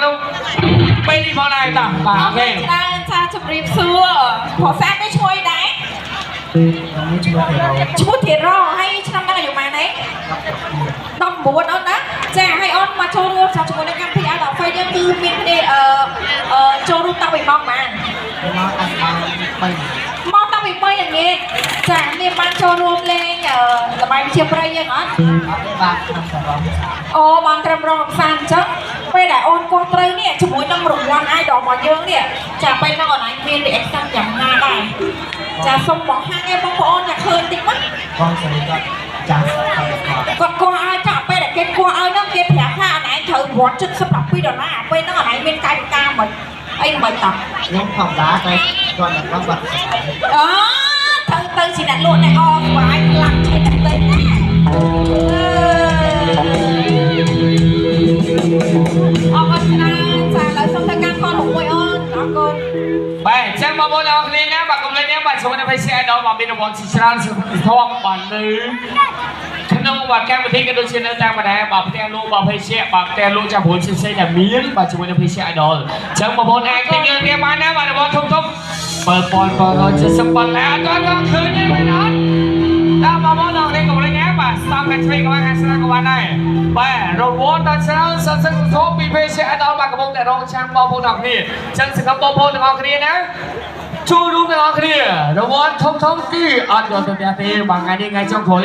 ក្នុងពេលនេះផងដែរតាបាទ OK ច្រើនចាជម្រាបសួរប្រុសសានេះឈ្មោះអីដែរ ខ្ញុំឈ្មោះធីរ៉ូ ឈ្មោះធីរ៉ូហើយឆ្នាំហ្នឹងអាយុប៉ុន្មានឯង19អូនណាចាហើយអូនមកចូលរួមចាជាមួយនឹងកម្មវិធី Idol Face យើងគឺមានគ្នាអឺអឺចូលរួមតាំងពីម៉ោងប៉ុន្មាន មកតាំងពី3 មកតាំងពី3ល្ងាចចាមានបានចូលរួមលេងអឺល្បែងវិជាប្រិយយើងអត់ អត់ទេបាទក្នុងសរង អូបានត្រឹមរងកំសាន្តអញ្ចឹងពេលដែលអូនគាត់ត្រូវនេះជាមួយនឹងរង្វាន់ idol របស់យើងនេះចាពេលហ្នឹងអូនឯងមាន reaction យ៉ាងណាដែរចាសូមបង្ហាញឲ្យបងប្អូនចាឃើញតិចមក បងស្រីគាត់ចាស់គាត់គាត់ គាត់គោះឲ្យចាពេលដែលគេគោះឲ្យហ្នឹងគេប្រាប់ថាអូនឯងត្រូវរង្វាន់77ដុល្លារពេលហ្នឹងអូនឯងមានកាយវិការមិនអីមិនតោះ ខ្ញុំធម្មតាតែគាត់តែគាត់គាត់ អូត្រូវទៅជាអ្នកលក់អ្នកអស្វាយខ្លាំងជាងអ្នកទិញណាអរគុណច្រើនចាឥឡូវសូមធ្វើការខលមួយអូនអរគុណ បាទអញ្ចឹងបងប្អូនទាំងអស់គ្នាណាបាទកុំលេងណាបាទជាមួយនឹង Face Idol បាទមានរង្វាន់ជាច្រើនសន្ធប់បាទនៅក្នុងបាទកម្មវិធីក៏ដូចជានៅតាមបណ្ដាបាទផ្ទះលក់បាទ Face បាទផ្ទះលក់ចាំព្រួយផ្សេងៗដែលមានបាទជាមួយនឹង Face Idol អញ្ចឹងបងប្អូនអាចទិញយកគ្នាបានណាបាទរង្វាន់ធំធំ7770ប៉ុណ្ណាអត់ដល់ឃើញទេមែនអត់តាមបងប្អូនទាំងអស់គ្នាកុំលេងណាបាទស្តាមខាងឆ្វេងក៏បានខាងស្ដាំក៏បានដែរបាទរង្វាន់ដល់ច្រើនសន្ធឹកសន្ធាប់ពី Face Idol បាទកំពុងតែរងចាំបងប្អូនទាំងអស់គ្នាអញ្ចឹងសង្ឃឹមបងប្អូនទាំងអស់គ្នាណា ចូលរួមទាំងអស់គ្នារង្វាន់ធំធំគឺអត់យកទៅផ្ទះទេបាទថ្ងៃនេះថ្ងៃចុងក្រោយ។